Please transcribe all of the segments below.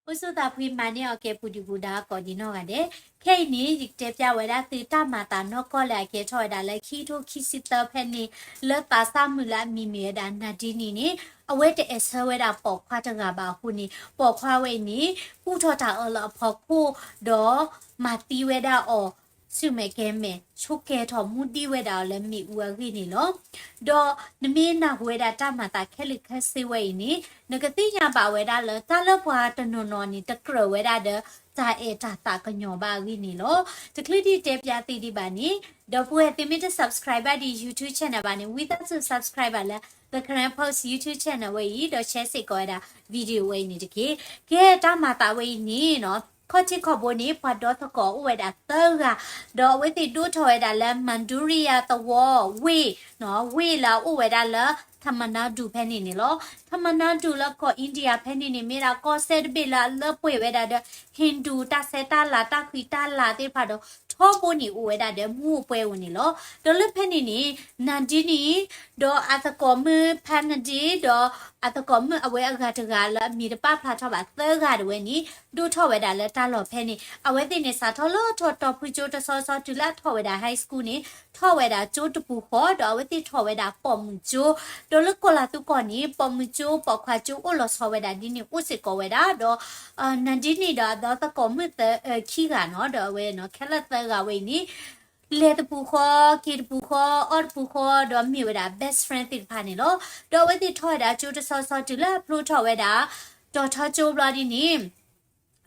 အိၣ်ဆူၣ်သးဖှံမၤန့ၢ်အီၤကဲပူၤဒုၣ်ပူၤဒါကိးဒံးနီၢ်ဂၤဒဲး, ခဲအံၤန့ၣ် ယကတဲပျးဝဲဒၣ်သုတၢ်မၤသးနီၢ်ကီၢ်လၢအကဲထီၣ်ဝဲဒၣ်လၢခံကထိခံဆံသၢဖဲန့ၣ်, လၢသးစၢ်မုၣ်လၢအမံၤမ့ၢ်ဝဲဒၣ် Nandini န့ၣ် အဝဲတအဲၣ်ဆၢဝဲဒၣ်ပိာ်ခွါတဂၤဘၣ်အဃိန့ၣ် ပိာ်ခွါဝဲအံၤန့ၣ် ကူၣ်ထီၣ်တၢ်အၢလၢအဖီခိၣ် ဒီးမၤသံဝဲဒၣ်အီၤ ဆူၣ်မဲာ်ကဲၤမဲာ် ဆိကဲၤထီၣ်မူဒံးဝဲဒၣ်အီၤလၢမ့ၣ်အူအဂ့ၢ်န့ၣ်လီၤ. ဒီးနမ့ၢ်နၢ်ဟူဝဲဒၣ်တၢ်မၤသးခဲလၢာ်ခဲဆ့ဝဲအံၤန့ၣ် နကသ့ၣ်ညါဘၣ်ဝဲဒၣ်လၢတၢ်လၢပှၤတနီၤနီၤန့ၣ် တကြၢးဝဲဒၣ်ဒီး တၢ်အဲၣ်တၢ်သးကညီၤဘၣ်အဂ့ၢ်န့ၣ်လီၤ. တချုးဒံးတဲပျးသုဒံးဘၣ်န့ၣ် ဒီပုၢ်ဝဲၢ်သုမ့ၢ်တ subscribe ဘၣ်ဒံး YouTube channel ဘၣ်န့ၣ် ဝံသးစူၤ subscribe ဘၣ်လၢ The Karen Post YouTube channel ဝဲအံၤ ဒီး share စ့ၢ်ကီးဝဲဒၣ် video ဝဲအံၤန့ၣ်တက့ၢ်. ကဲတၢ်မၤသးဝဲအံၤန့ၣ်နီၤ ခီၣ်ထံးခီၣ်ဘိန့ၣ် ပှၤဒီသကိးအိၣ်ဝဲဒၣ်သၢဂၤ, ဒီးအဝဲသ့ၣ်ဒိၣ်ထီၣ်ဝဲဒၣ်လၢ မၣ်ဒူရံယၤသဝီ ဝ့ၢ်နီၤ, ဝ့ၢ်လၢအအိၣ်ဝဲဒၣ်လၢ ထမနါဒူၣ်ဖဲန့ၣ်န့ၣ်လီၤ. ထမနါဒူၣ်လၢကီၢ် India ဖဲန့ၣ်န့ၣ် မ့ၢ်ဒၣ်ကီၢ်စဲၣ်တဘ့ၣ်လၢအလၢပှဲၤဝဲဒၣ်ဒီး Hindu တၢ်ဆဲးတၢ်လၤတၢ်ဃံတၢ်လၤသ့ၣ်တဖၣ်ဒီး ထီဘိန့ၣ်အိၣ်ဝဲဒၣ်ဒီးမူအပှဲၤအိၣ်န့ၣ်လီၤ. ဒီးလၢဖဲန့ၣ်န့ၣ် Nandini ဒီးအသကိးမုၣ် Panadi ဒီးအသကိးမုၣ်အဝဲအဂၤတဂၤလၢအမံၤတပာ်ဖျါထီၣ်ဘၣ်သၢဂၤတဝဲန့ၣ် ဒိၣ်ထီၣ်ဝဲဒၣ်လၢတၢ်လီၢ်ဖဲန့ၣ် အဝဲသ့ၣ်န့ၣ်စးထီၣ်လၢထီၣ်တီၤဖုကၠိတဆီဆီတုၤလၢအထီၣ်ဝဲဒၣ် high school န့ၣ် ထီၣ်ဝဲဒၣ်ကၠိတပူၤဃီ ဒီးအဝဲသ့ၣ်ထီၣ်ဝဲဒၣ်ပိာ်မုၣ်ကၠိ, ဒီးလၢကီၢ်လၤသူကီၢ်န့ၣ် ပိာ်မုၣ်ကၠိပိာ်ခွါကၠိအိၣ်လီၤဆီဝဲဒၣ်ဒ်န့ၣ်အိၣ်စ့ၢ်ကီးဝဲဒၣ် ဒီး Nandini ဒီးအသကိးမုၣ်သၢ ခံဂၤနီၤ ဒီးအဝဲနီၤ ခဲလၢာ်သၢဂၤဝဲအံၤန့ၣ် လဲၤတပူၤဃီ က့ၤတပူၤဃီ အီၣ်တပူၤဃီ ဒီးမ့ၢ်ဝဲဒၣ် best friend သ့ၣ်တဖၣ်န့ၣ်လီၤ. ဒီးအဝဲသ့ၣ်ထီၣ်ဝဲဒၣ်ကၠိတဆီဆီတုၤလၢအဖျိထီၣ်ဝဲဒၣ် တီၤထီကၠိဘျီဒ်န့ၣ်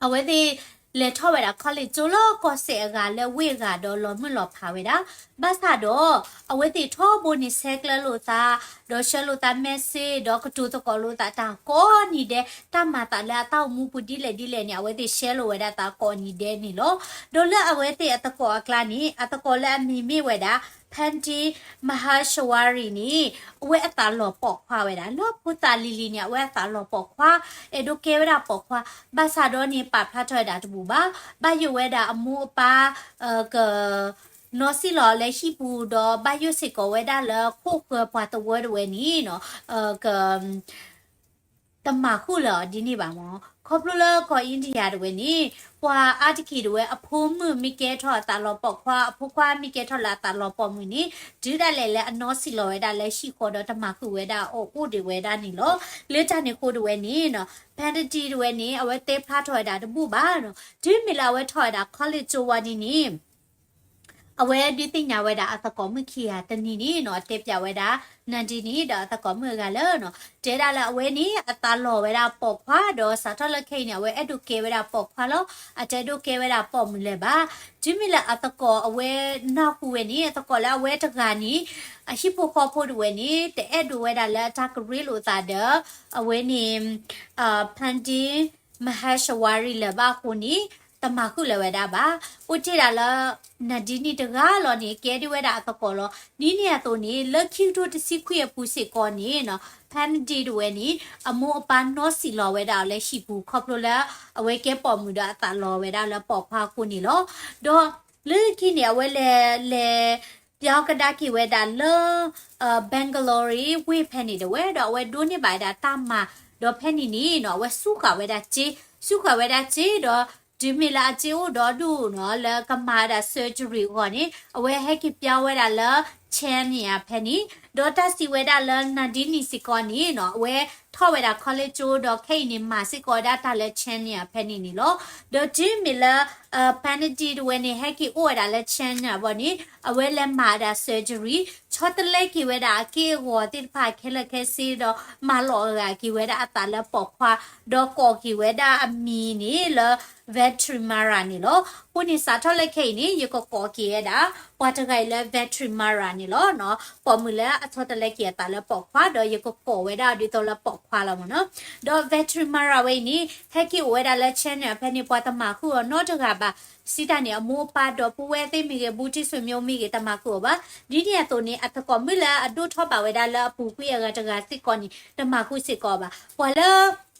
အဝဲသ့ၣ်လဲၤထီၣ်ဝဲဒၣ် college ကၠိလၢကီၢ်စဲၣ်အဂၤလၢဝ့ၢ်အဂၤဒီးလီၤမုၢ်လီၤဖးဝဲဒၣ် ဘၣ်ဆၣ်ဒီး အဝဲသ့ၣ်ထီဘိန့ၣ်ဆဲးကျၢလိာ်သး ဒီးဆှၢလိာ်သး message ဒီးကတိၤသကိးလိာ်သးတၢ်ကိးနံၤဒဲး တၢ်မၤသးလၢအတၢ်အိၣ်မူပူၤဒ်လဲၣ်ဒ်လဲၣ်န့ၣ် အဝဲသ့ၣ် share လိာ်ဝဲဒၣ်သးကိးနံၤဒဲးန့ၣ်လီၤ. ဒီးလၢအဝဲသ့ၣ်အသကိးအကျါန့ၣ် အသကိးလၢအမံၤမ့ၢ်ဝဲဒၣ် Pandit Maheshwari န့ၣ် အဝဲအသးလီၤပိာ်ခွါဝဲဒၣ် လၢဖိသၣ်လံၤလံၤန့ၣ် အဝဲအသးလီၤပိာ်ခွါ အဲၣ်ဒိးကဲဝဲဒၣ်ပိာ်ခွါ ဘၣ်ဆၣ်ဒီးန့ၣ် ပာ်ဖျါထီၣ်ဝဲဒၣ်တဘူၣ်ဘၣ် ဘၣ်ယိၣ်ဝဲဒၣ်အမိၢ်အပၢ် က နီၢ်စံၣ်လီၤလၢဟံၣ်ပူၤဒီး ဘၣ်ယိၣ်စ့ၢ်ကီးဝဲဒၣ်လၢခိၣ်ဃၢၤပှၤသဝီတဝဲန့ၣ်နီၤ က တမၤဃုာ်လၢၤအီၤဒ်န့ၣ်ဘၣ်မၢ်. ခီဖျိလၢကီၢ် India တဝဲန့ၣ် ပှၤအါတက့ၢ်တဝဲ အဖိမုၣ်မ့ၢ်ကဲထီၣ်အသးလီၤပိာ်ခွါ အဖိခွါမ့ၢ်ကဲထီၣ်လၢအသးလီၤပိာ်မုၣ်န့ၣ် တုၤဒၣ်လဲာ်လၢအနီၢ်စံၣ်လီၤဝဲဒၣ်လၢဟံၣ်ဃီဒီးတမၤဃုာ်ဝဲဒၣ်အီၤအိၣ်ဒံးဝဲဒၣ်န့ၣ်လီၤ. လၢတၢ်န့ၣ်အဃိတဝဲန့ၣ်နီၤ Pandit တဝဲန့ၣ် အဝဲတဲဖျါထီၣ်ဝဲဒၣ်တဘူၣ်ဘၣ်နီၤ တုၤမ့ၢ်လၢအဝဲထီၣ်ဝဲဒၣ် college ကၠိဝံၤဒ်န့ၣ် အဝဲဒုးသ့ၣ်ညါဝဲဒၣ်အသကိးမုၣ်ခံဂၤတနံၤန့ၣ်နီၤ တဲပျးဝဲဒၣ် Nandini ဒီးအသကိးမုၣ်အဂၤလၢနီၤ တဲဒၣ်လၢအဝဲန့ၣ် အသးလီၤဝဲဒၣ်ပိာ်ခွါ ဒီးစးထီၣ်လၢခဲအံၤန့ၣ် အဝဲအဲၣ်ဒိးကဲဝဲဒၣ်ပိာ်ခွါလီၤ. အတအဲၣ်ဒိးကဲဝဲဒၣ်ပိာ်မုၣ်လၢၤဘၣ်. တုၤမ့ၢ်လၢအသကိးအဝဲနၢ်ဟူဝဲန့ၣ် အသကိးလၢအဝဲတဂၤန့ၣ် အဟံၣ်ဖိဃီဖိတဝဲန့ၣ် တအဲၣ်ဒိးဝဲဒၣ်လၢအတၢ်ကရ့လိာ်သးဒီး အဝဲန့ၣ် Pandit Maheshwari လၢၤဘၣ်အဃိန့ၣ် တမၤဃုာ်လၢၤဝဲဒၣ်ဘၣ်. အိၣ်တ့ၢ်ဒၣ်လၢ Nandini တဂၤလီၤန့ၣ် ကဲဒ်ဝဲဒၣ်အသကိးလီၤ. ဒ်န့ၣ်အသိးန့ၣ် လၢခံကထိတဆံခွံအပူၤစ့ၢ်ကီးန့ၣ်နီၤ Pandit တဝဲန့ၣ် အမိၢ်အပၢ်နီၢ်စံၣ်လီၤဝဲဒၣ်အီၤလၢဟံၣ်ပူၤ ခီဖျိလၢ အဝဲကဲပိာ်မုၣ်ဒီးအသးလီၤဝဲဒၣ်လၢပိာ်ခွါအဃိန့ၣ်လီၤ. ဒီးလၢခံန့ၣ် အဝဲလဲၤလဲၤ ပျီကဒါက့ၤဝဲဒၣ်လၢ Bangalore ဝ့ၢ်ဖဲန့ၣ်တဝဲ ဒီးအဝဲဒိးန့ၢ်ဘၣ်ဝဲဒၣ်တၢ်မၤ ဒီးဖဲန့ၣ်န့ၣ်နီၤ အဝဲစူးဃာ်ဝဲဒၣ်စ့ စူးဃာ်ဝဲဒၣ်စ့ဒီး တုၤမ့ၢ်လၢအစ့အိၣ်ဒီဒူၣ်နီၤ လၢကမၤဝဲဒၣ် surgery အဂီၢ်န့ၣ် အဝဲဟဲက့ၤပျီဝဲဒၣ်လၢ Chennai ဖဲန့ၣ် ဒီးတၢ်စံးဝဲဒၣ်လၢ Nandini စ့ၢ်ကီးန့ၣ်နီၤ အဝဲထီၣ်ဝဲဒၣ် college ကၠိဒီးခဲအံၤန့ၣ် မၤစ့ၢ်ကီးဝဲဒၣ်တၢ်လၢ Chennai ဖဲန့ၣ်န့ၣ်လီၤ. ဒီးတုၤမ့ၢ်လၢ Pandit တဝဲန့ၣ် ဟဲက့ၤအိၣ်ဝဲဒၣ်လၢ Chennai အဂီၢ်န့ၣ် အဝဲလဲၤမၤဝဲဒၣ် surgery ဆီတလဲက့ၤဝဲဒၣ်အက့ၢ်အဂီၤသ့ၣ်တဖၣ်ခဲလၢာ်ခဲဆ့ဒီး မၤလီၤအဂၤက့ၤဝဲဒၣ်အသးလၢပိာ်ခွါ ဒီးကိးက့ၤဝဲဒၣ်အမံၤန့ၣ်လၢ Vetrimara န့ၣ်လီၤ. အဃိန့ၣ် စးထီၣ်လၢခဲအံၤန့ၣ် ယကကိးက့ၤဝဲဒၣ် ပှၤတဂၤအံၤလၢ Vetrimara န့ၣ်လီၤ. ပိာ်မုၣ်လၢအဆီတလဲက့ၤအသးလၢပိာ်ခွါ ဒီးယကကိးဝဲဒၣ်ဒ်သိးလၢပိာ်ခွါလီၤမၢ်နီၤ. ဒီး Vetrimara ဝဲအံၤန့ၣ် ဟဲက့ၤအိၣ်ဝဲဒၣ်လၢ Chennai ဖဲန့ၣ် ပှၤတမၤဃုာ်အီၤနီတဂၤဘၣ်. စံးတၢ်န့ၣ် အမိၢ်အပၢ်ဒီပုၢ်ဝဲၢ်သ့ၣ်မ့ၢ်ဂ့ၤ ဘူးတံၢ်ဆွေမျိုးမ့ၢ်ဂ့ၤ တမၤဃုာ်အီၤဘၣ်. ဒ်န့ၣ်အသိးန့ၣ် အသကိးမုၣ်လၢအဒိၣ်ထီၣ်ဘၣ်ဝဲဒၣ်လၢအပူၤကွံာ်အဂၤတဂၤစ့ၢ်ကီးန့ၣ် တမၤဃုာ်စ့ၢ်ကီးအီၤဘၣ်. ပှၤလၢ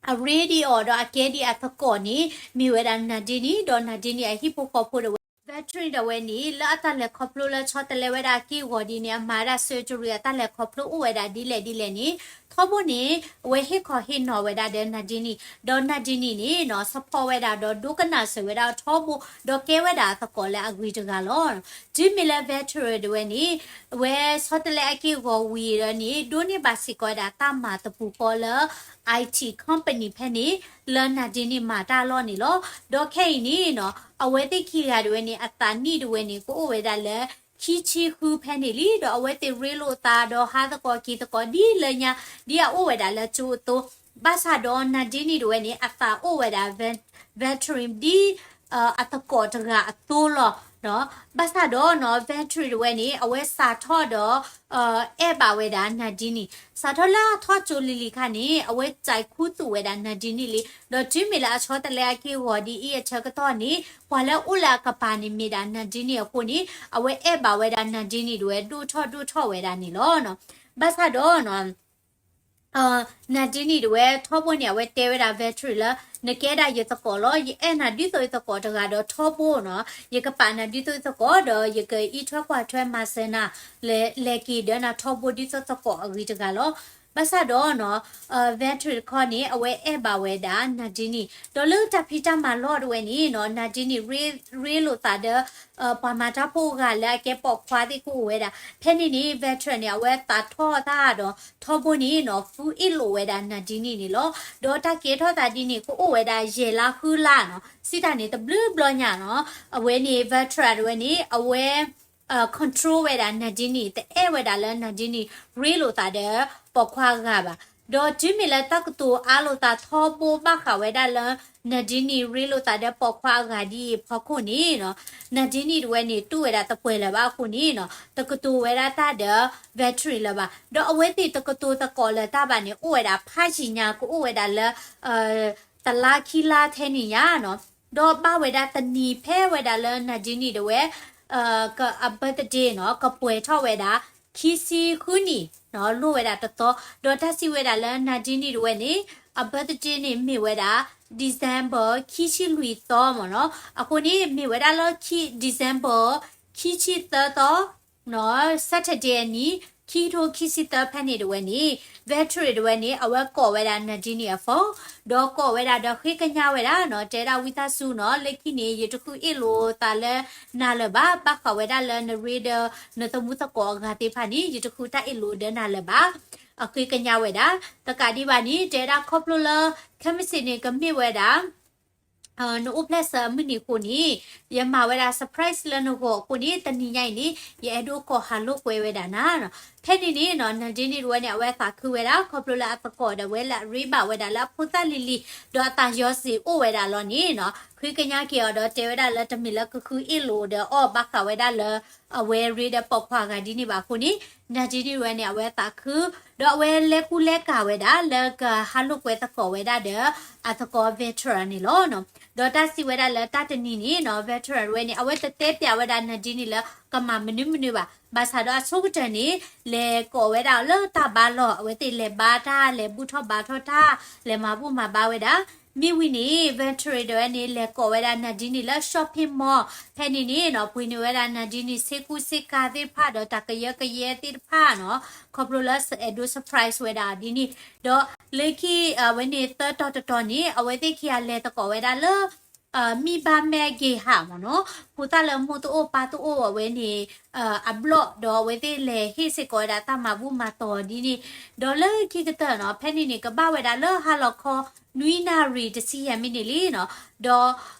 အရ့ဒံးအီၤဒီးအကဲဒံးအသကိးန့ၣ် မ့ၢ်ဝဲဒၣ် Nandini ဒီး Nandini အဟံၣ်ဖိဃီဖိတဝဲ Veteran ဒၣ်ဝဲန့ၣ် လၢအတၢ်လဲၤခီဖျိလၢဆီတလဲဝဲဒၣ်အက့ၢ်အဂီၤဒ်န့ၣ် အမၤဝဲဒၣ် surgery အတၢ်လဲၤခီဖျိအိၣ်ဝဲဒၣ်ဒ်လဲၣ်ဒ်လဲၣ်န့ၣ် ထီဘိန့ၣ် အဝဲဟ့ၣ်ခီဟ့ၣ်နီၤဝဲဒၣ်ဒီး Nandini ဒီး Nandini န့ၣ်နီၤ support ဝဲဒၣ်ဒီးဒိကနၣ်စၢၤဝဲဒၣ်ထီဘိ ဒီးကဲဝဲဒၣ်အသကိးလၢအဂ့ၤတဂၤလီၤ. တုၤမ့ၢ်လၢ Veteran ဒၣ်ဝဲန့ၣ် အဝဲဆီတလဲအက့ၢ်အဂီၤဝံၤဒီးန့ၣ် ဒိးန့ၢ်ဘၣ်စ့ၢ်ကီးဝဲဒၣ်တၢ်မၤတပူၤဃီလၢ IT company ဖဲန့ၣ် လၢ Nandini မၤတၢ်အလီၢ်န့ၣ်လီၤ. ဒီးခဲအံၤန့ၣ်နီၤ အဝဲသ့ၣ်ခံဂၤဒၣ်ဝဲန့ၣ် အသးနံၣ်ဒၣ်ဝဲန့ၣ် ကအိၣ်ဝဲဒၣ်လၢ ခံဆံဃုဖဲန့ၣ်လံ. ဒီးအဝဲသ့ၣ်ရ့လိာ်သးဒီးဟးသကိးက့ၤသကိးဒ်လၢညါ ဒ်အအိၣ်ဝဲဒၣ်လၢကၠိအသိး ဘၣ်ဆၣ်ဒီး Nandini ဒၣ်ဝဲန့ၣ် အသးအိၣ်ဝဲဒၣ် Veteran ဒ် အသကိးတဂၤအသိးလီၤ. ဘၣ်ဆၣ်ဒီးနီၤ Veteran ဒၣ်ဝဲန့ၣ် အဝဲစးထီၣ်ဒီး အဲၣ်ဘၣ်ဝဲဒၣ် Nandini စးထီၣ်လၢအထီၣ်ကၠိလံၤလံၤခါန့ၣ် အဝဲစဲးခူသူၣ်ဝဲဒၣ် Nandini လံ. ဒီးတုၤမ့ၢ်လၢအဆီတလဲအက့ၢ်အဂီၤဒ်အံၤအဆၢကတီၢ်န့ၣ် ပှၤလၢအိၣ်လၢအကပၤန့ၣ်မ့ၢ်ဒၣ် Nandini အဃိန့ၣ် အဝဲအဲၣ်ဘၣ်ဝဲဒၣ် Nandini ဒၣ်ဝဲ ဒိၣ်ထီၣ်ဒိၣ်ထီၣ်ဝဲဒၣ်န့ၣ်လီၤ. ဘၣ်ဆၣ်ဒီးနီၤ Nandini ဒၣ်ဝဲထီဘိန့ၣ် အဝဲတဲဝဲဒၣ် Veteran လၢ နကဲဒၣ်ယသကိးလီၤ. ယအဲၣ်နၤဒ်သိးယသကိးတဂၤဒီးထီဘိနီၤ ယကပာ်နၤဒ်သိးယသကိးဒီး ယကအံးထွဲကွၢ်ထွဲမၤစၢၤနၤ လဲၤက့ၤဒၢနၤထီဘိဒ်သိးသကိးအဂ့ၤတဂၤလီၤ. ဘၣ်ဆၣ်ဒီးနီၤ Veteran တခီန့ၣ် အဝဲအဲၣ်ဘၣ်ဝဲဒၣ် Nandini ဒီးလၢတၢ်ဖံးတၢ်မၤလီၢ်ဒၣ်ဝဲန့ၣ်နီၤ Nandini ရ့လိာ်သးဒီး ပှၤမၤတၢ်ဖိအဂၤလၢအကဲပိာ်ခွါသ့ၣ်ကအိၣ်ဝဲဒၣ် ဖဲန့ၣ်န့ၣ် Veteran န့ၣ် အဝဲသးထီၣ်တၢ်ဒီး ထီဘိန့ၣ်နီၤ ဃုအ့ၣ်လိာ်ဝဲဒၣ် Nandini န့ၣ်လီၤ. ဒီးတၢ်ကဲထီၣ်သးဒ်န့ၣ် ကအိၣ်ဝဲဒၣ်ယဲၢ်လါဃုလါနီၤ စံးတၢ်န့ၣ်တဘျုးဘျီညါနီၤ အဝဲန့ၣ် Veteran ဒၣ်ဝဲန့ၣ် အဝဲ control ဝဲဒၣ် Nandini တအဲၣ်ဝဲဒၣ်လၢ Nandini ရ့လိာ်သးဒီးပိာ်ခွါအဂၤဘၣ်. ဒီးတုၤမ့ၢ်လၢတၢ်ကတိၤအါလိာ်သးထီဘိဘၣ်ဃးဝဲဒၣ်လၢ Nandini ရ့လိာ်သးဒီးပိာ်ခွါအဂၤဒ်အံၤအဖီခိၣ်န့ၣ်နီၤ Nandini ဒၣ်ဝဲန့ၣ် တူၢ်ဝဲဒၣ်တပှဲၤလၢၤဘၣ်အဃိန့ၣ်နီၤ တကတိၤဝဲဒၣ်တၢ်ဒီး Veteran လၢၤဘၣ်. ဒီးအဝဲသ့ၣ်တကတိၤသကိးလၢၤတၢ်ဘၣ်န့ၣ် အိၣ်ဝဲဒၣ်ဖးယံာ်ညါ ကအိၣ်ဝဲဒၣ်လၢ တလါခံလါထဲန့ၣ်ညါနီၤ ဒီးဘၣ်ဝဲဒၣ်တနံၤဖဲဝဲဒၣ်လၢ Nandini ဒၣ်ဝဲ အ birthday နီၤ ကပှဲၤထီၣ်ဝဲဒၣ် ခံဆံဃုနံၣ်နီၤ လိၣ်ဝဲဒၣ်တသီ ဒီးတၢ်စံးဝဲဒၣ်လၢ Nandini ဒၣ်ဝဲန့ၣ် အ birthday န့ၣ်မ့ၢ်ဝဲဒၣ် December ခံဆံလွံၢ်သီမ့ၢ်နီၤ အဃိန့ၣ် မ့ၢ်ဝဲဒၣ်လၢ December ခံဆံသၢသီ Saturday အနံၤ ခံကထိခံဆံသၢဖဲန့ၣ်ဒၣ်ဝဲန့ၣ် Veteran ဒၣ်ဝဲန့ၣ် အဝဲကိးဝဲဒၣ် Nandini အ phone ဒီးကိးဝဲဒၣ်ဒီးဃ့ကညးဝဲဒၣ်နီၤ တဲဒၣ်ဝံသးစူၤနီၤ လၢခံန့ၣ် ယတဃုအ့ၣ်လိာ်သးလၢနၤလၢၤဘၣ် ဘၣ်ဃးဝဲဒၣ်လၢနရ့ဒီး နသမူသကိးအဂၤသ့ၣ်တဖၣ်န့ၣ် ယတဃုတၢ်အ့ၣ်လိာ်ဒီးနၤလၢၤဘၣ် အဃ့ကညးဝဲဒၣ် တကးဒံးဘၣ်န့ၣ် တဲဒၣ်ခီဖျိလၢ ခဲမုၢ်ဆ့ၣ်န့ၣ် ကမ့ၢ်ဝဲဒၣ် နအိၣ်ဖျဲၣ်ဆၢအမုၢ်နံၤအဃိန့ၣ် ယမၤဝဲဒၣ် surprise လၢနဂီၢ်အဃိန့ၣ် တနံၤညါအံၤန့ၣ် ယအဲၣ်ဒိးကိးဟးလိာ်ကွဲဝဲဒၣ်နၤနီၤ ဖဲန့ၣ်န့ၣ်နီၤ Nandini ဒၣ်ဝဲန့ၣ် အဝဲသးခုဝဲဒၣ် ခီဖျိလၢအသကိးဒၣ်ဝဲလၢအရ့ဘၣ်ဝဲဒၣ်လၢအဖိသၣ်လံၤလံၤ ဒီးအသးယီၤစ့ၢ်အိၣ်ဝဲဒၣ်လီၤန့ၣ်နီၤ ဃ့ကညးက့ၤအီၤဒီးတဲဝဲဒၣ်လၢတမ့ၢ်လၢကဃုအ့ၣ်လိာ်ဒီးအီၤဘၣ်ဃးဝဲဒၣ်လၢ အဝဲရ့ဒီးပိာ်ခွါအဂၤဒ်န့ၣ်ဘၣ်အဃိန့ၣ် Nandini ဒၣ်ဝဲန့ၣ် အဝဲသးခု ဒီးအဝဲလဲၤကူလဲၤကၤဝဲဒၣ်လၢကဟးလိာ်ကွဲသကိးဝဲဒၣ်ဒီး အသကိး Veteran န့ၣ်လီၤ. ဒီးတၢ်စံးဝဲဒၣ်လၢတၢ်တနံၤန့ၣ်နီၤ Veteran ဒၣ်ဝဲန့ၣ် အဝဲတတဲပျးဝဲဒၣ် Nandini လၢကမၤမနုၤမနုၤဘၣ်. ဘၣ်ဆၣ်ဒီးအဆိကတၢၢ်န့ၣ် လဲၤကိးဝဲဒၣ်လၢတၢ်ဘါလီၢ် အဝဲသ့ၣ်လဲၤဘါတၢ် လဲၤဘူၣ်ထီၣ်ဘါထီၣ်တၢ် လဲၤမၤဘူၣ်မၤဘါဝဲဒၣ် မ့ၢ်ဝံၤန့ၣ် Veteran ဒၣ်ဝဲန့ၣ် လဲၤကိးဝဲဒၣ် Nandini လၢ shopping mall ဖဲန့ၣ်န့ၣ်နီၤ ပှ့ၤန့ၢ်ဝဲဒၣ် Nandini စ့ကူစ့ကၤသ့ၣ်တဖၣ်ဒီးတၢ်ကယၢကယဲသ့ၣ်တဖၣ်နီၤ ခီဖျိလၢအဲၣ်ဒိး surprise ဝဲဒၣ်ဒ်န့ၣ် ဒီးလၢခံအဝဲန့ၣ်သၢတီၤတတီၤန့ၣ် အဝဲသ့ၣ်ခံဂၤလဲၤသကိးဝဲဒၣ်လၢ မံဘါမဲက့ၤဟးမ့ၢ်နီၤ ဖိသၣ်လၢမိၢ်တအိၣ်ပၢ်တအိၣ်အဝဲန့ၣ် အဘျီၣ် ဒီးအဝဲသ့ၣ်လဲၤဟ့ၣ်စ့ၢ်ကီးဝဲဒၣ်တၢ်မၤဘူၣ်မၤတီၤဒ်န့ၣ် ဒီးလၢခံကတၢၢ်နီၤ ဖဲန့ၣ်န့ၣ် ကဘၣ်ဝဲဒၣ်လၢဟါလီၤခီ နွံနၣ်ရံၣ်တဆံယဲၢ်မံးနံးလံနီၤ ဒီး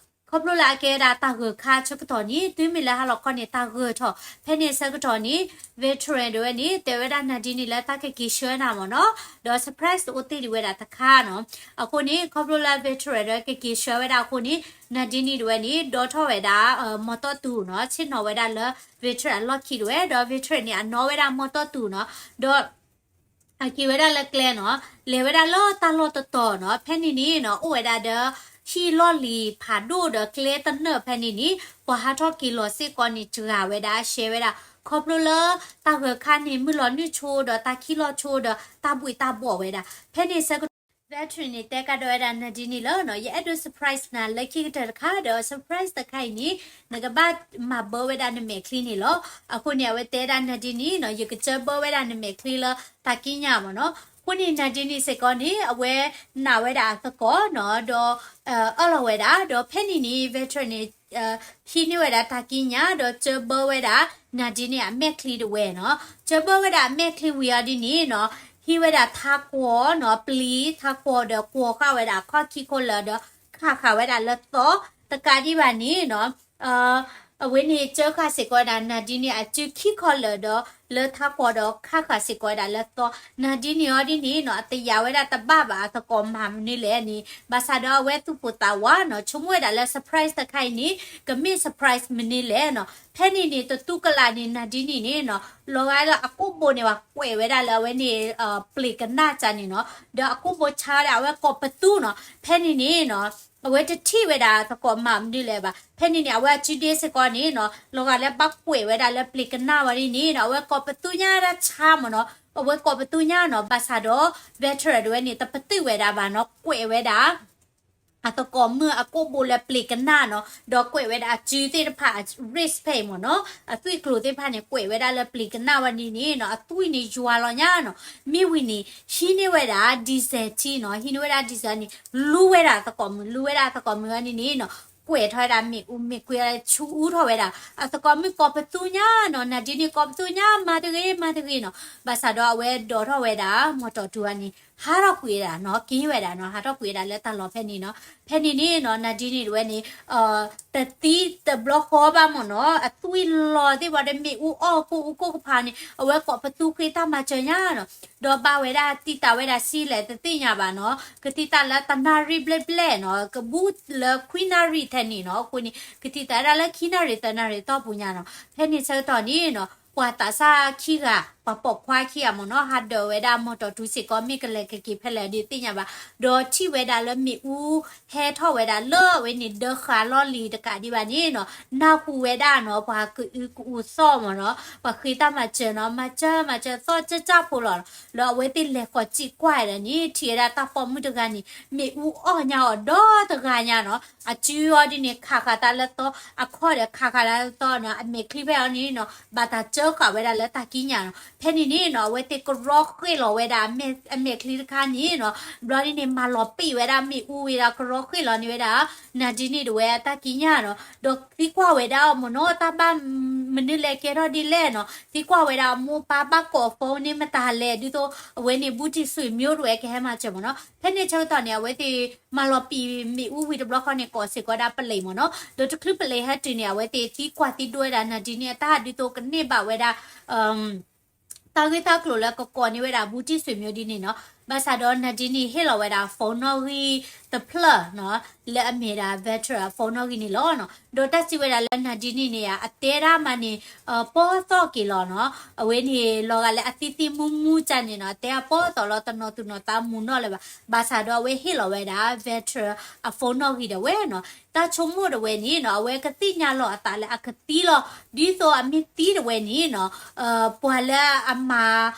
ခီဖျိလၢအကဲဝဲဒၣ်တၢ်ဂၢၢ်ခါဆၢကတီၢ်န့ၣ် တုၤမ့ၢ်လၢဟါလီၤခီန့ၣ် တၢ်ဂၢၢ်ထီၣ် ဖဲန့ၣ်ဆၢကတီၢ်န့ၣ် Veteran ဒၣ်ဝဲန့ၣ် တဲဝဲဒၣ် Nandini လၢတၢ်ကက့ၤဆှၢနၤမ့ၢ်နီၤ ဒီး surprise အိၣ်တ့ၢ်ဒံးဝဲဒၣ်တခါနီၤ အဃိန့ၣ် ခီဖျိလၢ Veteran ဒၣ်ဝဲကက့ၤဆှၢဝဲဒၣ်အဃိန့ၣ် Nandini ဒၣ်ဝဲန့ၣ် ဒိးထီၣ်ဝဲဒၣ် မီတီၢ်တူၢ်နီၤ ဆ့ၣ်နီၤဝဲဒၣ်လၢ Veteran အလီၢ်ခံဒၣ်ဝဲ ဒီး Veteran န့ၣ် အနီၣ်ဝဲဒၣ်မီတီၢ်တူၢ်နီၤ ဒီး အက့ၤဝဲဒၣ်လၢကျဲနီၤ လဲၤဝဲဒၣ်လၢတၢ်လီၢ်တတီၤနီၤ ဖဲန့ၣ်န့ၣ်နီၤ အိၣ်ဝဲဒၣ်ဒီး ဟံၣ်လီၢ်လံၤဖးဒိၣ်ဒီးကျဲတနၢၣ်ဖဲန့ၣ်န့ၣ် ပှၤဟးထီၣ်က့ၤလီၤစ့ၢ်ကီးန့ၣ် စှၤဝဲဒၣ် ရှဲဝဲဒၣ် ခီဖျိလၢ တၢ်ဂၢၢ်ခါန့ၣ် မုၢ်လီၤနုာ်ဆိဒီးတၢ်ခံးလီၤဆိဒီးတၢ်ဘှံးတၢ်ဘှီၣ်ဝဲဒၣ် ဖဲန့ၣ်ဆၢကတီၢ် Veteran န့ၣ် တဲကဒီးဝဲဒၣ် Nandini လၢနီၤ, ယအဲၣ်ဒိး surprise နၤလၢခံကတၢၢ်တခါဒီး surprise တခါအံၤန့ၣ် နကဘၣ်မၤဘၢဝဲဒၣ်နမဲာ်ချံန့ၣ်လီၤ. အဃိန့ၣ် အဝဲတဲဒၣ် Nandini နီၤ, ယကစၢဘၢဝဲဒၣ်နမဲာ်ချံလၢတၢ်ကံးညာ်မ့ၢ်နီၤ. အဃိန့ၣ် Nandini စ့ၢ်ကီးန့ၣ် အဝဲနာ်ဝဲဒၣ်အသကိးနီၤ, ဒီး အၢၣ်လီၤဝဲဒၣ်, ဒီးဖဲန့ၣ်န့ၣ် Veteran န့ၣ် ဟံးန့ၢ်ဝဲဒၣ်တၢ်ကံးညာ် ဒီးစၢဘၢဝဲဒၣ် Nandini အမဲာ်ချံတဝဲနီၤ. စၢဘၢဝဲဒၣ်အမဲာ်ချံဝံၤအီၤဒ်န့ၣ်နီၤ, ဟံးဝဲဒၣ်ထးကွီၤနီၤ, ပျံၤထးကွီၤဒီးကွီၤဃာ်ဝဲဒၣ်အခီၣ်ခံခိၣ်လၢာ်ဒီး ခးဃာ်ဝဲဒၣ်လၢသီ, တကးဒံးဘၣ်န့ၣ်နီၤ အဝဲန့ၣ်စၢဃာ်စ့ၢ်ကီးဝဲဒၣ် Nandini အစုခံခီလၢာ်ဒီး လၢထးကွီၤဒီးခးဃာ်စ့ၢ်ကီးဝဲဒၣ်လၢသီ, Nandini အီၤဒ်န့ၣ်နီၤ အတယာ်ဝဲဒၣ်တဘၣ်ဘၣ်အသကိးမၤမနုၤလဲၣ်န့ၣ် ဘၣ်ဆၣ်ဒီးအဝဲသူၣ်ပိၢ်သးဝးနီၤ, ဆိကမိၣ်ဝဲဒၣ်လၢ surprise တခါအံၤန့ၣ် ကမ့ၢ် surprise မနုၤလဲၣ်နီၤ. ဖဲန့ၣ်န့ၣ် တတူၢ်ကလာ်န့ၣ် Nandini န့ၣ်နီၤ လီၤဂာ်လၢအကိာ်ဘိန့ၣ် ပှၤကွဲးဝဲဒၣ်လၢအဝဲန့ၣ် ပျံၤကနၣ်ကၢန့ၣ်နီၤ, ဒီးအကိာ်ဘိဆါဒၣ်အဝဲကိးပသူနီၤ. ဖဲန့ၣ်န့ၣ်နီၤ အဝဲတထံၣ်ဝဲဒၣ်သကိးမၤမနုၤလဲၣ်ဘၣ်. ဖဲန့ၣ်န့ၣ် အဝဲအစုဒ့စ့ၢ်ကီးန့ၣ်နီၤ လီၤဂာ်လၢဘၣ်ကွဲးဝဲဒၣ်လၢပျံၤကနၣ်ဝဲဒ်န့ၣ်နီၤ, အဝဲကိးပသူညါဒၣ်ဆါမ့ၢ်နီၤ, အဝဲကိးပသူညါနီၤ, ဘၣ်ဆၣ်ဒီး Veteran တဝဲန့ၣ် တပတုာ်ဝဲဒၣ်ဘၣ်နီၤ, ကွဲးဝဲဒၣ် အသကိးမုၣ်အကိာ်ဘိလၢပျံၤကနၣ်နီၤ, ဒီးကွဲးဝဲဒၣ်အစုသ့ၣ်တဖၣ် အ wrist ဖဲအံၤမ့ၢ်နီၤ, အသွံၣ်ကျိၤသ့ၣ်တဖၣ်န့ၣ် ကွဲးဝဲဒၣ်လၢပျံၤကနၣ်ဝဲဒ်န့ၣ်နီၤ, အသွံၣ်န့ၣ်ယွၤလီၤညါနီၤ. မ့ၢ်ဝံၤန့ၣ် ဟံးန့ၢ်ဝဲဒၣ် diesel ထံနီၤ, ဟံးန့ၢ်ဝဲဒၣ် diesel န့ၣ် လူဝဲဒၣ်အသကိးမုၣ်, လူဝဲဒၣ်အသကိးမုၣ်ဝဲဒ်န့ၣ်နီၤ, ကွဲးထီၣ်ဝဲဒၣ်မ့ၣ်အူမ့ၢ်ကွံာ်ဆူအူထီၣ်ဝဲဒၣ်, အသကိးမုၣ်ကိးပသူညါနီၤ, Nandini ကိးပသူညါ မၤတဂ့ၤ မၤတဂ့ၤနီၤ, ဘၣ်ဆၣ်ဒီးအဝဲဒိးထီၣ်ဝဲဒၣ် မော်တော်တူၣ် ဝဲန့ၣ် ဟးထီၣ်ကွံာ်ဝဲဒၣ်နီၤ, က့ၤဝဲဒၣ်နီၤ, ဟးထီၣ်ကွံာ်ဝဲဒၣ်လၢတၢ်လီၢ်ဖဲန့ၣ်နီၤ. ဖဲန့ၣ်န့ၣ်နီၤ Nandini တဝဲန့ၣ် တသံတဘျီဃီဘၣ်မ့ၢ်နီၤ, အသွံၣ်လီၤသ့ၣ်ဝဲဒီးမ့ၣ်အူအီၣ်ကိၣ်အူကိၣ်ကဖးန့ၣ် အဝဲကိးပသူဃ့တၢ်မၤစၢၤညါနီၤ, ဒီးဘၣ်ဝဲဒၣ်တံာ်တာ်ဝဲဒၣ်ဆံးလဲၣ် တသ့ၣ်ညါဘၣ်နီၤ, ကတံာ်တာ်လၢတနၣ်ရံၣ်ဘျဲၣ်ဘျဲၣ်နီၤ, ကဘူးလၢခွံနၣ်ရံၣ်ထဲန့ၣ်နီၤ, အဃိန့ၣ် ကတံာ်တာ်ဝဲဒၣ်လၢခံနၣ်ရံၣ်သၢနၣ်ရံၣ်သီပူၤညါနီၤ. ဖဲန့ၣ်ဆၢကတီၢ်န့ၣ်နီၤ ပှၤသးစၢ်ခံဂၤ ပှၤပိာ်ခွါခံဂၤမ့ၢ်နီၤ ဟးဒိးဝဲဒၣ် မော်တော်တူၣ် စ့ၢ်ကီး မ့ၢ်ကလဲၤကက့ၤဖဲလဲၣ်ဒ်တသ့ၣ်ညါဘၣ်, ဒီးထံၣ်ဝဲဒၣ်လၢမ့ၣ်အူဟဲထီၣ်ဝဲဒၣ်လၢအဝဲန့ၣ် ဒၢဃာ်လီၢ်လံၤတကးဒံးဘၣ်န့ၣ်နီၤ, နၢ်ဟူဝဲဒၣ်နီၤ ပှၤကအုကအူသီၣ်မ့ၢ်နီၤ, ပှၤဃ့တၢ်မၤစၢၤနီၤ, မၤစၢၤမၤစၢၤသီၣ်ကၠၢ်ကၠၢ်ဖိလီၤ. ဒီးအဝဲသ့ၣ်လဲၤဃီၤစံးကွၢ်ဒၣ်န့ၣ် ထံၣ်ဝဲဒၣ်တၢ်ပိာ်မုၣ်တဂၤန့ၣ် မ့ၣ်အူအီၣ်ညါအီၤဒီတဂၤညါနီၤ, အစုအီၤဒ်န့ၣ် ခးဃာ်သးလၢသီ, အခီၣ်ဒီးခးဃာ်သးလၢသီနီၤ, အမဲာ်ချံဖဲအီၤန့ၣ်နီၤ ဘၣ်တၢ်စၢဃာ်ဝဲဒၣ်လၢတၢ်ကံးညာ်နီၤ. ဖဲန့ၣ်န့ၣ်နီၤ အဝဲသ့ၣ်ကရီဃ့ၢ်လီၤဝဲဒၣ် အမဲာ်ချံတခါန့ၣ်နီၤ, ဘျီဒ်န့ၣ် မၤလီၤပံာ်ဝဲဒၣ်မ့ၣ်အူဝံၤဒီး ကရီဃ့ၢ်လီၤန့ၢ်ဝဲဒၣ် နၤဒ်န့ၣ်တဝဲအတၢ်ကံးညာ်နီၤ, ဒီးသံကွၢ်ဝဲဒၣ်အီၤမ့ၢ်နီၤ တၢ်ဘၣ်မနုၤလဲၣ်ကဲထီၣ်ဒ်လဲၣ်နီၤ, သံကွၢ်ဝဲဒၣ်အမိၢ်ပၢ်ဘၣ်ကိး phone န့ၣ်မတၤလဲၣ် ဒ်သိးအဝဲန့ၣ် ဘူးတံၢ်ဆွေမျိုး တဝဲကဟဲမၤစၢၤမ့ၢ်နီၤ. ဖဲန့ၣ်ဆၢကတီၢ်န့ၣ် အဝဲသ့ၣ်မၤလီၤပံာ်မ့ၣ်အူဝံၤတဘျီဃီန့ၣ် ကိးစ့ၢ်ကီးဒၣ်ပလံးမ့ၢ်နီၤ, ဒီးတချုးပလံးဟဲတုၤန့ၣ် အဝဲသ့ၣ်သံကွၢ်သံဒိဝဲဒၣ် နၤဒ်န့ၣ် အတၢ်ဒ်သိးကန့ၢ်ဘၣ်ဝဲဒၣ် တၢ်ဂ့ၢ်တၢ်ကျိၤလၢကကိးန့ၢ်ဝဲဒၣ် ဘူးတံၢ်ဆွေမျိုး ဒ်န့ၣ်နီၤ. ဘၣ်ဆၣ်ဒီး နၤဒ်န့ၣ် ဟ့ၣ်လီၤဝဲဒၣ် phone နီၣ်ဂံၢ်တဖျၢၣ်နီၤ, လၢအမ့ၢ်ဒၣ် veteran အ phone နီၣ်ဂံၢ်န့ၣ်လီၤနီၤ. ဒီးတၢ်စံးဝဲဒၣ်လၢ နၤဒ်န့ၣ်န့ၣ် အတဲဒၣ်မးန့ၣ် ပီၢ်သီၣ်က့ၤလီၤနီၤ. အဝဲန့ၣ် လီၤဂာ်လၢအသံသံမူမူကၢ်န့ၣ်နီၤ, အတဲအပီၢ်သီၣ်လီၤ တနီၤသူၣ်နီၤသးမူနီၣ်လၢၤဘၣ်. ဘၣ်ဆၣ်ဒီးအဝဲဟ့ၣ်လီၤဝဲဒၣ် veteran အ phone နီၣ်ဂံၢ်ဒၣ်ဝဲနီၤ. တၢ်ဆိကမိၣ်ဒၣ်ဝဲန့ၣ်နီၤ, အဝဲကသ့ၣ်ညါလီၤအသးလၢအကသံလီၤ. ဒ်သိးအမ့ၢ်သံဒၣ်ဝဲန့ၣ်နီၤ, ပှၤလၢအမၤ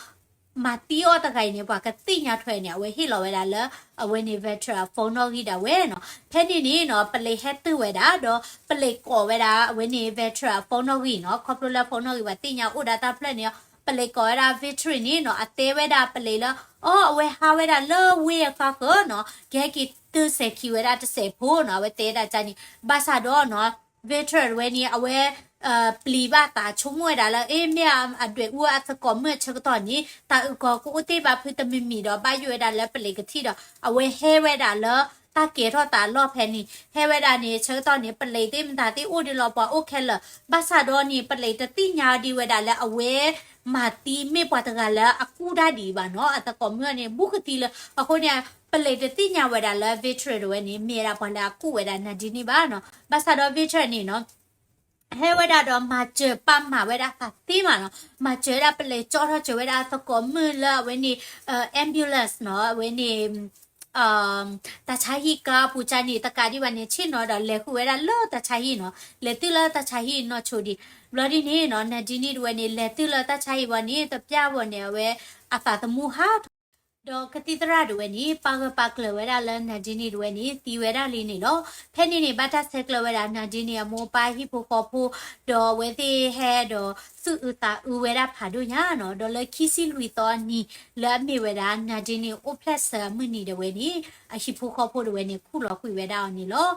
မၤသံအီၤတဂၤအံၤန့ၣ် ပှၤကသ့ၣ်ညါထွဲန့ၣ် အဝဲဟ့ၣ်လီၤဝဲဒၣ်လၢ အဝဲန့ၣ် veteran အ phone နီၣ်ဂံၢ်ဒၣ်ဝဲနီၤ. ဖဲန့ၣ်န့ၣ်နီၤ ပလံးဟဲတုၤဝဲဒၣ် ဒီးပလံးကိးဝဲဒၣ် အဝဲန့ၣ် veteran အ phone နီၣ်ဂံၢ်နီၤ. ခီဖျိလၢ phone နီၣ်ဂံၢ် ပှၤသ့ၣ်ညါအိၣ်ဒၣ်တၢ်ဖျၢၣ်န့ၣ် ပလံးကိးဝဲဒၣ် veteran န့ၣ်နီၤ, အတဲဝဲဒၣ်ပလံးလၢ အီ အဝဲဟးဝဲဒၣ်လၢဝ့ၢ်အခါဃၢၤနီၤ, ကဟဲက့ၤတုၤစဲၤခံဝဲဒၣ်တစဲးဖိနီၤ, အဝဲတဲဒၣ်ကန့ၣ်. ဘၣ်ဆၣ်ဒီးနီၤ veteran တဝဲန့ၣ် အဝဲ ပျံၤဘၣ်သးဆိကမိၣ်ဝဲဒၣ်လၢ အ့ မ့ၢ်အဒွဲၣ်အူအသကိးမုၣ်အဆၢကတီၢ်န့ၣ် တၢ်အုၣ်ကီၤကအိၣ်တ့ၢ်ဘၣ်ဖုတမံၤမံၤဒီး ဘၣ်ယိၣ်ဝဲဒၣ်လၢပလံးကထံၣ်ဒီး အဝဲဟဲဝဲဒၣ်လၢ တၢ်ကဲထီၣ်သးအလီၢ်ဖဲန့ၣ် ဟဲဝဲဒၣ်န့ၣ် ဆၢကတီၢ်န့ၣ် ပလံးသ့ၣ်မတၤသ့ၣ်အိၣ်ဒံးလီၤ ပှၤအိၣ်ခဲလၢာ်. ဘၣ်ဆၣ်ဒီးန့ၣ် ပလံးတသ့ၣ်ညါဒံးဝဲဒၣ်လၢအဝဲ မၤသံမ့ၢ်ပှၤတဂၤလၢအကူၣ်တၢ်ဒံးဘၣ်နီၤ, အသကိးမုၣ်န့ၣ် ဘူးကသံလၢ အဃိန့ၣ် ပလံးတသ့ၣ်ညါဝဲဒၣ်လၢ veteran တဝဲန့ၣ် မ့ၢ်ဝဲဒၣ်ပှၤလၢအကူၣ်ဝဲဒၣ် နၤဒ်န့ၣ်ဘၣ်နီၤ. ဘၣ်ဆၣ်ဒီး veteran န့ၣ်နီၤ ဟဲဝဲဒၣ်ဒီးမၤစၢၤပာ်မၤဝဲဒၣ်သးသ့မးနီၤ, မၤစၢၤဝဲဒၣ်ပလံး ကၠီထီၣ်စၢၤဝဲဒၣ်သကိးမုၣ်လၢအဝဲန့ၣ် ambulance နီၤ, အဝဲန့ၣ် တၢ်ဆါဟံၣ်ကါပူၤကၢ်န့ၣ် တကးဒံးဘၣ်န့ၣ် ဆ့ၣ်နီၤဒီးလဲၤဃုာ်ဝဲဒၣ်လၢတၢ်ဆါဟံၣ်နီၤ, လဲၤတုၤလၢတၢ်ဆါဟံၣ်နီၢ်ဆိဒံး. ဘျီဒ်န့ၣ်နီၤ နၤဒ်န့ၣ်တဝဲန့ၣ် လဲၤတုၤလၢတၢ်ဆါဟံၣ်ဝံၤန့ၣ် တပျၢ်ဝဲန့ၣ် အဝဲအသးသမူဟးထီၣ် ဒီးကသံၣ်သရၣ်တဝဲန့ၣ် ပာ်ဂၢၢ်ပာ်ကျၢၤဝဲဒၣ်လၢ Nandini တဝဲန့ၣ် သံဝဲဒၣ်လံန့ၣ်လီၤ. ဖဲန့ၣ်န့ၣ် ဘၣ်တၢ်ဆဲးကျၢဝဲဒၣ် Nandini အမိၢ်အပၢ်ဟံၣ်ဖိဃီဖိ, ဒီးအဝဲသ့ၣ်ဟဲဒီး သူၣ်အုးသးအုးဝဲဒၣ်ဖးဒိၣ်ညါနီၤ. ဒီးလၢခံဆံလွံၢ်သီအနံၤ လၢအမ့ၢ်ဝဲဒၣ် Nandini အိၣ်ဖျဲၣ်ဆၢအမုၢ်နံၤတဝဲန့ၣ် အဟံၣ်ဖိဃီဖိတဝဲန့ၣ် ခူၣ်လီၤကွံာ်ဝဲဒၣ်အီၤန့ၣ်လီၤ.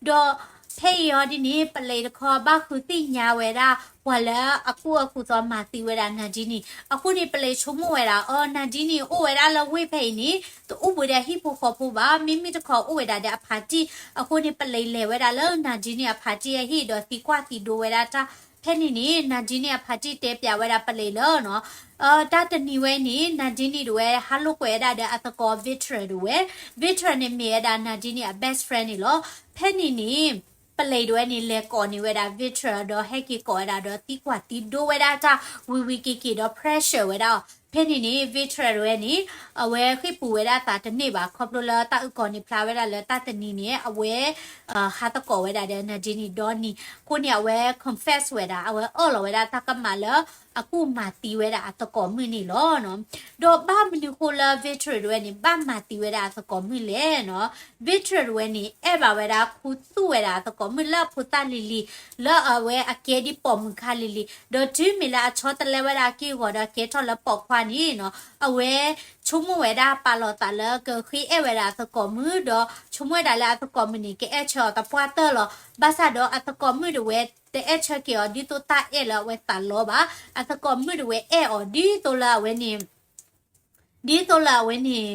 ဒီးဖဲအံၤအီၤဒ်န့ၣ် ပလံးတခီဘၣ်ဃုသ့ၣ်ညါဝဲဒၣ် ပှၤလၢအကူၣ်အီၣ်ကူၣ်သီမၤသံဝဲဒၣ် Nandini အဃိန့ၣ် ပလံးဆိကမိၣ်ဝဲဒၣ် အီၤ Nandini အိၣ်ဝဲဒၣ်လၢဝ့ၢ်ဖဲအံၤန့ၣ် တအိၣ်ဘှံးဒီးဟံၣ်ဖိဃီဖိဘၣ်, မ့မ့ၢ်တခီအိၣ်ဝဲဒၣ်ဒီးအဖါတံၢ်, အဃိန့ၣ် ပလံးလဲၤဝဲဒၣ်လၢ Nandini အဖါတံၢ်အဟံၣ်ဒီးသံကွၢ်သံဒိဝဲဒၣ်တၢ်, ဖဲန့ၣ်န့ၣ် Nandini အဖါတံၢ်တဲပျးဝဲဒၣ်ပလံးလၢနီၤ တၢ်တနံၤဝဲန့ၣ် Nandini တဝဲ ဟးလိာ်ကွဲဝဲဒၣ်ဒီးအသကိး Victor တဝဲ, Victor န့ၣ်မ့ၢ်ဝဲဒၣ် Nandini အ best friend န့ၣ်လီၤ. ဖဲန့ၣ်န့ၣ် ပလံးတဝဲန့ၣ် လဲၤကိးန့ၢ်ဝဲဒၣ် Victor ဒီးဟဲက့ၤကိးဝဲဒၣ်ဒီးသံကွၢ်သံဒိဝဲဒၣ်တၢ် ဝံၤဝံၤက့ၤက့ၤဒီး pressure ဝဲဒၣ်အီၤ, ဖဲန့ၣ်န့ၣ် Victor တဝဲန့ၣ် အဝဲဃ့ၢ်ပူၤဝဲဒၣ်သးတန့ၢ်ဘၣ် ခီဖျိလၢတၢ်အုၣ်ကီၤန့ၣ်ဖျါဝဲဒၣ်လၢတၢ်တနံၤန့ၣ် အဝဲ ဟးသကိးဝဲဒၣ်ဒီး Nandini ဒီနံၤ, အဃိန့ၣ် အဝဲ confess ဝဲဒၣ် အဝဲအၢၣ်လီၤဝဲဒၣ်တၢ်ကမၣ်လၢ အကူၣ်မၤသံဝဲဒၣ်အသကိးမုၣ်န့ၣ်လီၤ. ဒီးဘၣ်မနုၤဃိလၢ Victor တဝဲန့ၣ် ဘၣ်မၤသံဝဲဒၣ်အသကိးမုၣ်လဲၣ်နီၤ, Victor တဝဲန့ၣ် အဲၣ်ဘၣ်ဝဲဒၣ်ခူသူၣ်ဝဲဒၣ်အသကိးမုၣ်လၢအဖိသၣ်လံၤလံၤ, လၢအဝဲအကဲဒ်ပိာ်မုၣ်ခါလံၤလံၤ, ဒီးတုၤမ့ၢ်လၢအဆီတလဲဝဲဒၣ်အက့ၢ်အဂီၤဒီးကဲထီၣ်လၢပိာ်ခွါန့ၣ်နီၤ, အဝဲဆိကမိၣ်ဝဲဒၣ်ပာ်လီၤသးလၢကဃ့အဲၣ်ဝဲဒၣ်အသကိးမုၣ်, ဒီးဆိကမိၣ်ဝဲဒၣ်လၢအသကိးမုၣ်န့ၣ် ကအဲၣ်ဆၢအီၤသပှၢ်တၢၢ်လီၤ. ဘၣ်ဆၣ်ဒီးအသကိးမုၣ်တဝဲ တအဲၣ်ဆၢက့ၤအီၤဒ်သိးတၢ်အဲၣ်လၢအဝဲသးလီဘၣ်. အသကိးမုၣ်တဝဲအဲၣ်အီၤဒ်သိးလၢအဝဲန့ၣ် ဒ်သိးလၢအဝဲန့ၣ်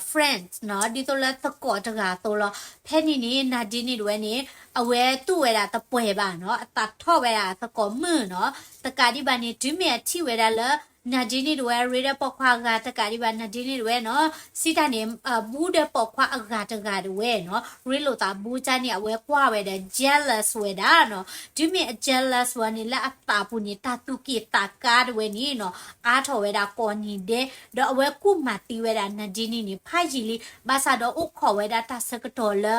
friends နီၤ, ဒ်သိးလၢသကိးတဂၤအသိးလီၤ. ဖဲန့ၣ်န့ၣ် Nandini တဝဲန့ၣ် အဝဲတူၢ်ဝဲဒၣ်တပှဲၤဘၣ်နီၤ, အသးထီၣ်ဝဲဒၣ်အသကိးမုၣ်နီၤ. တကးဒံးဘၣ်န့ၣ် တုၤမ့ၢ်အထံၣ်ဝဲဒၣ်လၢ Nandini တဝဲရ့ဒီးပိာ်ခွါအဂၤ တကးဒံးဘၣ် Nandini တဝဲနီၤ, စံးတၢ်န့ၣ် အဘူးဒီးပိာ်ခွါအဂၤတဂၤတဝဲနီၤ, ရ့လိာ်သးဘူးကၢ်န့ၣ် အဝဲကွၢ်ဝဲဒီး jealous ဝဲဒၣ်နီၤ. တုၤမ့ၢ်အ jealous ဝဲန့ၣ် လၢအသးပူၤန့ၣ် တၢ်သူၣ်က့ၣ်သးကါတဝဲန့ၣ်နီၤ အါထီၣ်ဝဲဒၣ်ကိးနံၤဒဲး, ဒီးအဝဲကူၣ်မၤသံဝဲဒၣ် Nandini န့ၣ် ဖးယံာ်လံ, ဘၣ်ဆၣ်ဒီးအိၣ်ခိးဝဲဒၣ်တၢ်ဆၢကတီၢ်လၢ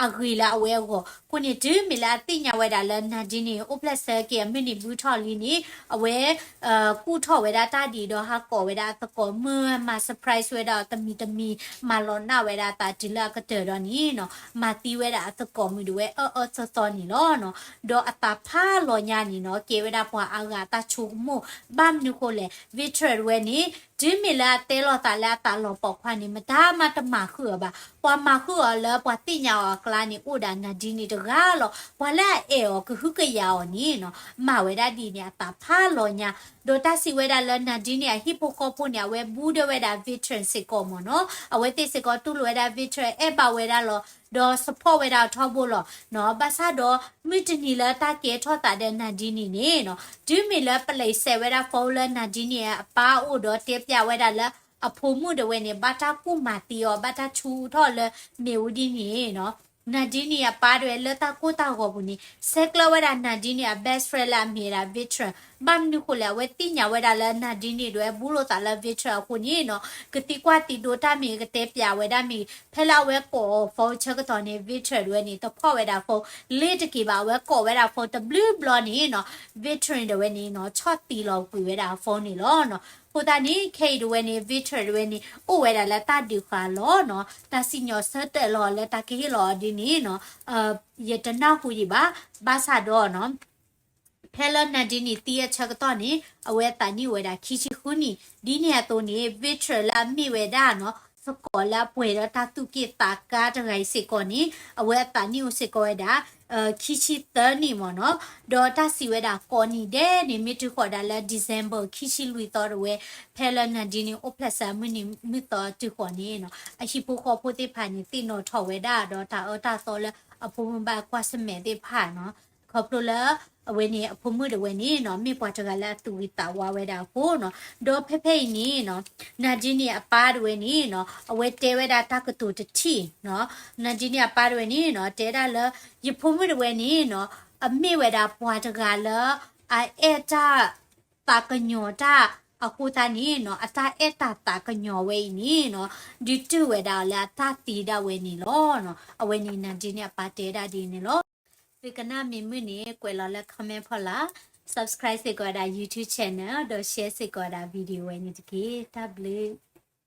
အဂ့ၤလၢအဝဲအဂီၢ်. အဃိန့ၣ် တုၤမ့ၢ်လၢအသ့ၣ်ညါဝဲဒၣ်လၢ Nandini အိၣ်ဖျဲၣ်ဆၢက့ၤအမုၢ်နံၤဘုထီၣ်လံန့ၣ် အဝဲ ကူၣ်ထီၣ်ဝဲဒၣ်တၢ်ဒ်အံၤ ဒီးဟးကိးဝဲဒၣ်အသကိးမုၣ် မၤ surprise ဝဲဒၣ်တမံၤတမံၤ မၤလီၤနးဝဲဒၣ်အသးတုၤလၢအကတၢၢ်ဒီးန့ၣ်နီၤ မၤသံဝဲဒၣ်အသကိးမုၣ်တဝဲအၢအၢသီသီန့ၣ်လီၤ. ဒီးအသးဖးလီၤညါန့ၣ်နီၤ ကဲဝဲဒၣ်ပှၤအါဂၤအတၢ်ဆိကမိၣ်, ဘၣ်မနုၤဃိလဲၣ် Victor တဝဲန့ၣ် တုၤမ့ၢ်လၢအတဲလီၤသးလၢအသးလီၤပိာ်ခွါန့ၣ် မတၤမၤတမၤဃုာ်အီၤဘၣ်. ပှၤမၤဃုာ်အီၤလၢပှၤသ့ၣ်ညါအီၤအကျါန့ၣ် အိၣ်ဒၣ် Nandini တဂၤလီၤ. ပှၤလၢအအဲၣ်အီၤကဟုကယာ်အီၤန့ၣ်နီၤ မၤဝဲဒၣ်ဒ်န့ၣ် အသးဖးလီၤညါ, ဒီးတၢ်စံးဝဲဒၣ်လၢ Nandini န့ၣ် အဟံၣ်ဖိဃီဖိန့ၣ် အဝဲဘူးဒီးဝဲဒၣ် Victor စ့ၢ်ကီးမ့ၢ်နီၤ, အဝဲသ့ၣ်စ့ၢ်ကီးတူၢ်လိာ်ဝဲဒၣ် Victor အဲၣ်ဘၣ်ဝဲဒၣ်လီၤ, ဒီး support ဝဲဒၣ်အီၤထီဘိလီၤ. ဘၣ်ဆၣ်ဒီး မုၢ်တနံၤလၢတၢ်ကဲထီၣ်သးဒီး Nandini န့ၣ်နီၤ တုၤမ့ၢ်လၢပလံးစဲးဝဲဒၣ် phone လၢ Nandini န့ၣ် အပၢ်အအိၣ်ဒီးတဲပျးဝဲဒၣ်လၢ အဖိမုၣ်တဝဲန့ၣ် ဘၣ်တၢ်ကူၣ်မၤသံအီၤ ဘၣ်တၢ်ဆူးထီၣ်လၢမ့ၣ်အူဒ်န့ၣ်နီၤ Nandini အပၢ်တဝဲလၢတၢ်ကိၢ်တၢ်ဂီၤပူၤန့ၣ် ဆဲးကျၢဝဲဒၣ် Nandini အ best friend လၢအမ့ၢ်ဝဲဒၣ် Victor, ဘၣ်မနုၤဃိလဲၣ် အဝဲသ့ၣ်ညါဝဲဒၣ်လၢ Nandini တဝဲဘူးလိာ်သးလၢ Victor အဃိန့ၣ်နီၤ ကသံကွၢ်သံဒိတၢ်မ့ၢ် ကတဲပျးဝဲဒၣ်မ့ၢ် ဖဲလၢအဝဲကိးအီၤ phone ဆၢကတီၢ်န့ၣ် Victor တဝဲန့ၣ် တဖီၣ်ဝဲဒၣ် phone လ့တက့ၤဘၣ်, အဝဲကိးဝဲဒၣ် phone တဘျုးဘျီန့ၣ်နီၤ Victor တဝဲန့ၣ်နီၤ ဆီၣ်သံလီၤကွံာ်ဝဲဒၣ်အ phone န့ၣ်လီၤ. အဃိသတးန့ၣ် ခဲအံၤတဝဲန့ၣ် Victor တဝဲန့ၣ် အိၣ်ဝဲဒၣ်လၢတၢ်ဒုးဃာ်လီၤနီၤ, တၢ်စံၣ်ညီၣ်ဆၢတဲာ်လီၤလၢတၢ်ကဟ့ၣ်လီၤအီၤဒ်န့ၣ်နီၤ ယတနၢ်ဟူဒံးဘၣ်. ဘၣ်ဆၣ်ဒီးနီၤ ဖဲလၢ Nandini သံအဆၢကတီၢ်န့ၣ် အဝဲအသးနံၣ်အိၣ်ဝဲဒၣ်ခံဆံဃုနံၣ်, ဒ်န့ၣ်အသိးန့ၣ် Victor လၢအမ့ၢ်ဝဲဒၣ်နီၤ သကိးလၢအပှဲၤဒီးတၢ်သူၣ်က့ၣ်သးကါတဂၤအံၤစ့ၢ်ကီးန့ၣ် အဝဲအသးနံၣ်အိၣ်စ့ၢ်ကီးဝဲဒၣ် ခံဆံသၢနံၣ်မ့ၢ်နီၤ, ဒီးတၢ်စံးဝဲဒၣ်ကိးနံၤဒဲးန့ၣ် မ့ၢ်တုၤဃီၤဒၣ်လၢ December ခံဆံလွံၢ်သီတဝဲ ဖဲလၢ Nandini န့ၣ် အိၣ်ဖျဲၣ်စးမုၢ်နံၤမုၢ်သီတုၤဃီၤန့ၣ်နီၤ အဟံၣ်ဖိဃီဖိသ့ၣ်တဖၣ်န့ၣ် သ့ၣ်နီၣ်ထီၣ်ဝဲဒၣ်ဒီးတၢ်အၢတၢ်သီလၢအဖိမုၣ်ဘၣ်ကွၢ်ဆၢၣ်မဲာ်သ့ၣ်တဖၣ်နီၤ ခီဖျိလၢ အဝဲန့ၣ် အဖိမုၣ်တဝဲန့ၣ်နီၤ မ့ၢ်ပှၤတဂၤလၢအသူၣ်ဂ့ၤသးဝါဝဲဒၣ်အဃိနီၤ, ဒီးဖဲဖဲအံၤန့ၣ်နီၤ Nandini န့ၣ်အပၢ်တဝဲန့ၣ်နီၤ အဝဲတဲဝဲဒၣ်တၢ်ကတိၤတထံၣ်နီၤ, Nandini န့ၣ်အပၢ်တဝဲန့ၣ်နီၤ တဲဒၣ်လၢ ယဖိမုၣ်တဝဲန့ၣ်နီၤ အမ့ၢ်ဝဲဒၣ်ပှၤတဂၤလၢ အအဲၣ်တၢ် သးကညီၤတၢ်အဃိသတးန့ၣ်နီၤ အတၢ်အဲၣ်တၢ်သးကညီၤဝဲအံၤန့ၣ်နီၤ ဒုးတုၢ်ဝဲဒၣ်လၢအတၢ်သံဒၣ်ဝဲန့ၣ်လီၤ. အဝဲန့ၣ် Nandini န့ၣ်အပၢ်တဲဒၣ်ဒ်န့ၣ်လီၤ. သုကနၣ်မ့ၢ်မုာ်န့ၣ် ကွဲးလီၤလၢ comment ဖီလာ်, subscribe စ့ၢ်ကီးဝဲဒၣ် YouTube channel ဒီး share စ့ၢ်ကီးဝဲဒၣ် video ဝဲန့ၣ်တက့ၢ်. တၢ်ဘျုး